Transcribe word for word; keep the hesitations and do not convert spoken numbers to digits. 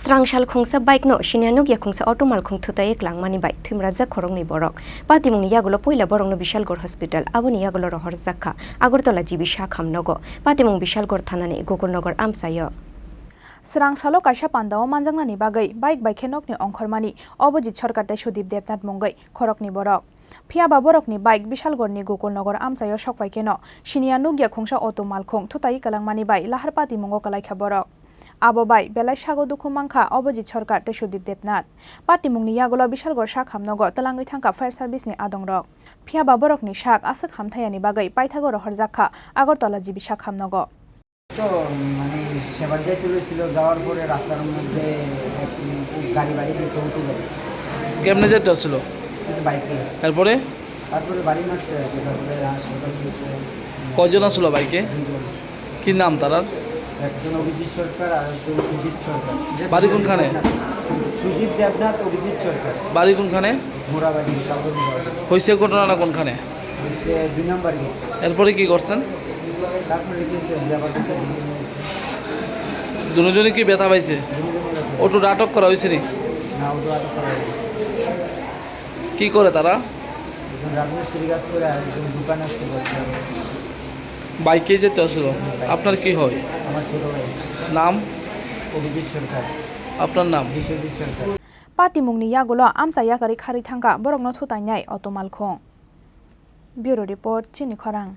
Srang sal khungsa bike no siniya nukya khungsa auto malkhung thutai kwlangmani bai thwimrajak khoroknwi borok. Patimungni yagulo puila borokno Bishalgarh Hospital, aboni yagulo rohorjak kha Agartala G B sakham nogo. Patimung Bishalgarh thanani Gokulnagar amchaio. Srang salo kaisa pandao manjaknani bagwi bike bai khe nokni ongkhormani Abhijit Sarkar tei Sudip Debnath mungwi khoroknwi borok. Phiya ba borokni bike Bishalgarhni Gokulnagar amchaio sokpai kheno siniya nukya khungsa auto malkhung thutai kwlangmani bai lahar patimungo kwlaikha borok. Abo bai belai sago dukhu mankha Abhijit Sarkar tei Sudip Debnath. Patimungni yagulo Bishalgarh sakham nogo twlangwi thangkha fire service ni adongrok. Phiya ba borokni sak aswk hamthayani bagwi paithago rohorjak kha Agartala G B sakham nogo. তো মানে সেবার যাইতে হয়েছিল, যাওয়ার পরে রাস্তার মধ্যে এক গাড়ি বাড়ি গেছে, উঠে গেল। কেমনে যেতে হচ্ছিল? কিন্তু বাইকে। তারপরে? তারপরে বাড়ি মারছে আর কি, তারপরে হাসপাতাল গেছে। কয়জন আসলো বাইকে? দুজন। কি নাম তারার? একজন অভিজিৎ সরকার আর একজন সুজিত সরকার। বাড়ি কোনখানে? সুজিত দেবনাথ, অভিজিৎ সরকার। বাড়ি কোনখানে? মোরাবাড়ি, সাগর মোরাবাড়ি। হয়েছে ঘটনাটা কোনখানে? হয়েছে দুই নম্বর গেট। এরপরে কি করছেন? তারপরে গেছে, যাবার কাছে নিয়ে এসে। দুজনে কি ব্যথা পাইছে? দুজনে ব্যথা পাইছে। অটো আটক করা হয়েছে নি? না, অটো আটক করা হয়নি। কি করে তারা? একজন রাজমিস্ত্রি কাজ করে আর একজন দোকান আসছে বলছে। বাইকে যেতে আসলো। বাইকে। আপনার কি হয়? আমার ছোট ভাই। নাম? অভিজিৎ সরকার। আপনার নাম? বিশ্বজিৎ সরকার। Patimungni yagulo amcha yakarwi kharwi thangkha borokno thutainai auto malkhung. Bureau Report, Chini Khorang.